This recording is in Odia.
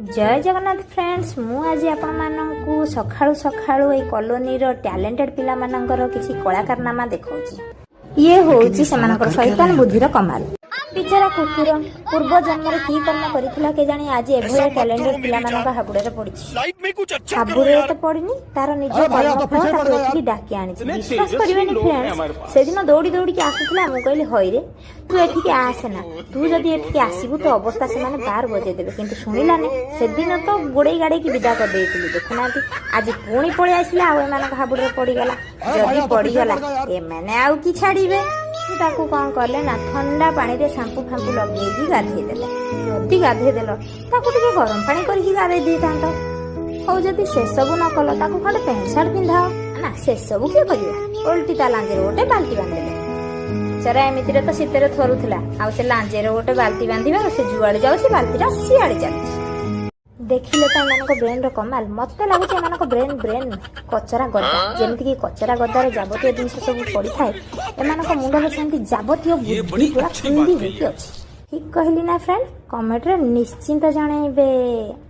ଜୟ ଜଗନ୍ନାଥ ଫ୍ରେଣ୍ଡସ୍। ମୁଁ ଆଜି ଆପଣମାନଙ୍କୁ ସକାଳୁ ସକାଳୁ ଏଇ କଲୋନୀର ଟ୍ୟାଲେଣ୍ଟେଡ୍ ପିଲାମାନଙ୍କର କିଛି କଳାକାରନାମା ଦେଖାଉଛି। ଇଏ ହେଉଛି ସେମାନଙ୍କର ଶୈତାନ ବୁଦ୍ଧିର କମାଲ। ବିଚାରା କୁକୁର ପୂର୍ବ ଜନ୍ମରେ କି କର୍ମ କରିଥିଲା କେଜାଣି, ଆଜି ଏଭଳିଆ ଟ୍ୟାଲେଣ୍ଟେଡ୍ ପିଲାମାନଙ୍କ ହାବୁଡ଼ରେ ପଡ଼ିଛି। लाइफ में कुछ अच्छा करो ହାବୁଡ଼ରେ यार। ତ ପଡ଼ିନି, ତାର ନିଜ अरे भाई, କର୍ମଫଳ तो पीछे ତାକୁ पड़ गया। ଏଠିକି ଡାକି ଆଣିଛି। इतने ବିଶ୍ୱାସ तेजस्वी କରିବେନି लोग हैं ଫ୍ରେଣ୍ଡସ୍, हमारे पास। ସେଦିନ ଦୌଡ଼ି ଦୌଡ଼ିକି ଆସୁଥିଲା। ମୁଁ କହିଲି, "ହଇରେ, ତୁ ଏଠିକି ଆସେନା। ତୁ ଯଦି ଏଠିକି ଆସିବୁ ତ ଅବସ୍ଥା ସେମାନେ ବାର ବଜେଇ ଦେବେ।" କିନ୍ତୁ ଶୁଣିଲାନି। ସେଦିନ ତ ଗୋଡ଼େଇ ଗାଡ଼େଇକି ବିଦା କରିଦେଇଥିଲି। ଦେଖୁନାହାନ୍ତି, ଆଜି ପୁଣି ପଳେଇ ଆସିଲା ଆଉ ଏମାନଙ୍କ ହାବୁଡ଼ରେ ପଡ଼ିଗଲା। ଯଦି ପଡ଼ିଗଲା, ଏମାନେ ଆଉ କି ଛାଡ଼ିବେ? ତାକୁ କଣ କଲେ ନା, ଥଣ୍ଡା ପାଣିରେ ସାମ୍ପୁ ଫାମ୍ପୁ ଲଗେଇକି ଗାଧେଇ ଦେଲେ। ଯଦି ଗାଧେଇ ଦେଲ, ତାକୁ ଟିକେ ଗରମ ପାଣି କରିକି ଗାଧେଇ ଦେଇଥାନ୍ତ। ହଉ, ଯଦି ସେସବୁ ନ କଲ, ତାକୁ ଖଣ୍ଡେ ପ୍ୟାଣ୍ଟ ସାର୍ଟ ପିନ୍ଧାଅ। ନା, ସେସବୁ କିଏ କରିବ? ଓଲଟି ତା ଲାଞ୍ଜରେ ଗୋଟେ ବାଲ୍ଟି ବାନ୍ଧିଦେଲେ। ବିଚାରା ଏମିତିରେ ତ ଶୀତରେ ଥରୁଥିଲା, ଆଉ ସେ ଲାଞ୍ଜରେ ଗୋଟେ ବାଲ୍ଟି ବାନ୍ଧିବାରୁ ସେ ଯୁଆଡେ ଯାଉଛି, ବାଲ୍ଟିଟା ସିଆଡେ ଚାଲିଛି। ଦେଖିଲେ ତ ଏମାନଙ୍କ ବ୍ରେନ୍ର କମାଲ? ମତେ ଲାଗୁଛି ଏମାନଙ୍କ ବ୍ରେନ୍ ବ୍ରେନ୍ ନୁହେଁ, କଚରା ଗଦା। ଯେମିତିକି କଚରା ଗଦାରେ ଯାବତୀୟ ଜିନିଷ ସବୁ ପଡ଼ିଥାଏ, ଏମାନଙ୍କ ମୁଣ୍ଡରେ ସେମିତି ଯାବତୀୟ ବୁଦ୍ଧି ପୁରା ଖୁନ୍ଦି ହେଇକି ଅଛି। ଠିକ କହିଲି ନା ଫ୍ରେଣ୍ଡ? କମେଣ୍ଟରେ ନିଶ୍ଚିନ୍ତ ଜଣେଇବେ।